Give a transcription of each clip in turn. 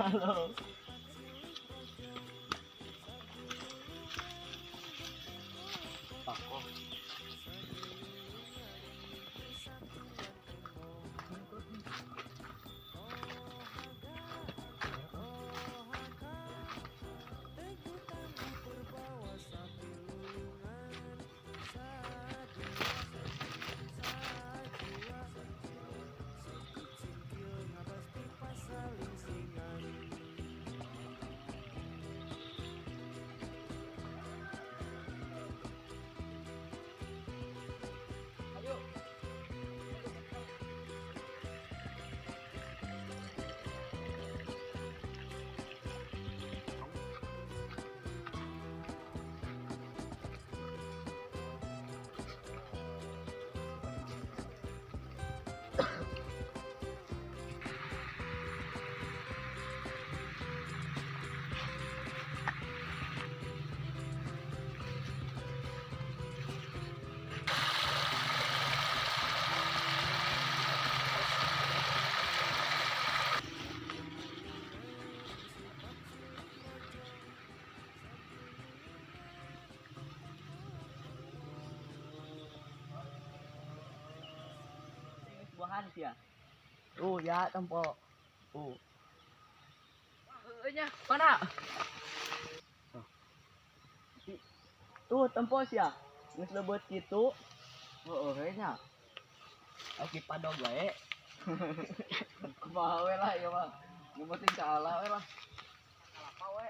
Halo. Pako. Ayo. Buahan sih ya. Oh ya, tempo. Oh. Nya, mana? Tuh tempo sih ya. Geus lebet kitu. Heeh, we nya. Oke, padog wae. Kumaha we lah ieu mah. Nu penting kalah we lah. Kalapa we.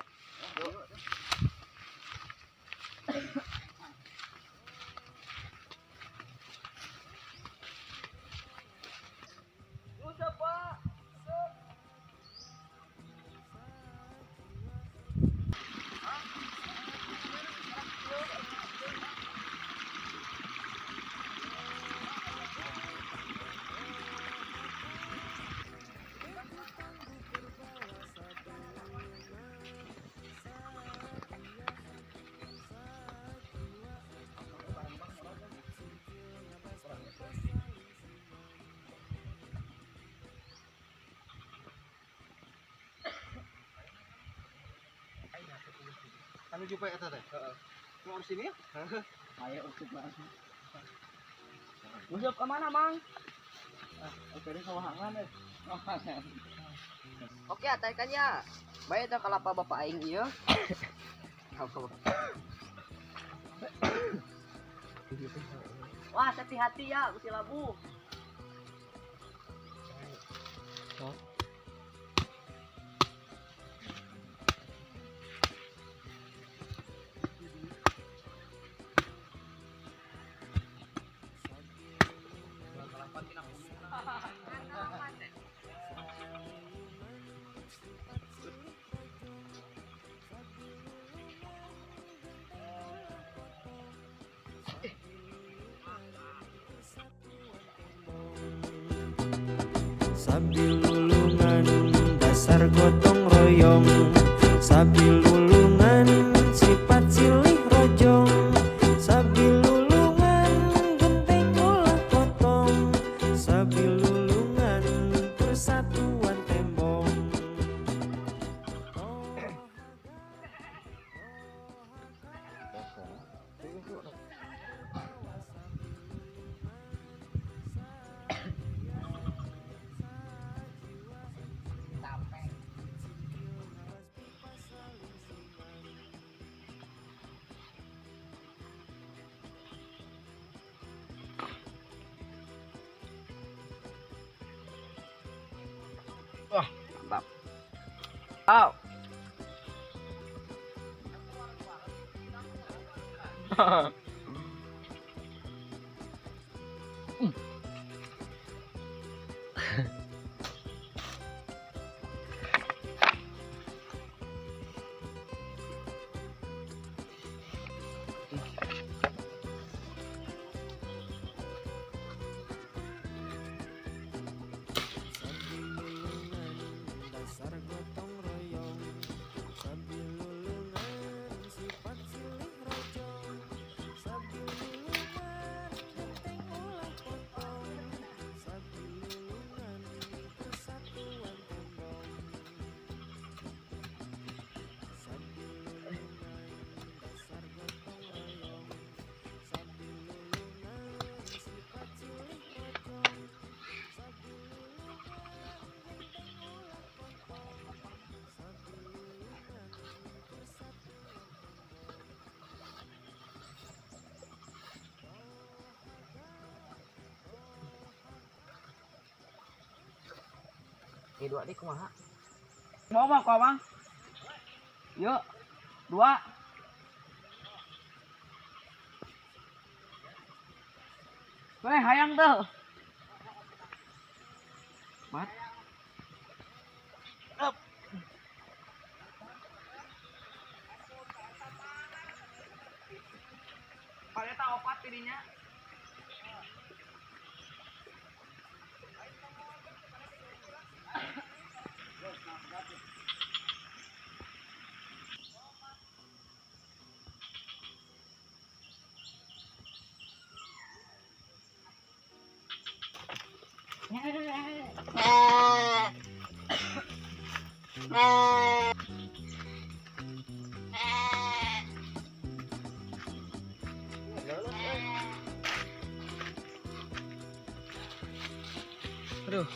Usap, Pak. Anu jumpa eta teh? Heeh. Mau urus ini ya? Ayo usut banget. Usut kemana, Mang? Ah, oke deh kawahangan deh. Oke, ataikannya. Bae teh kalapa bapak aing ieu. Wah, hati-hati ya, Gusti Labu. Sabil lulungan dasar gotong royong, sabil lulungan sifat silih rojong, sabil lulungan genteng ulah potong, sabil lulungan persatuan tembong. Wah, mantap. Wow. Sabil lulungan dasar gotong royong, sabil lulungan sifat silih rojong, sabil lulungan genteng ulah potong, sabil lulungan Oke, dua deh kumaha. Mau mah kau bang? Yuk, dua. Weh, hayang tuh. Mat. Up. Paleta opat ininya. Aduh.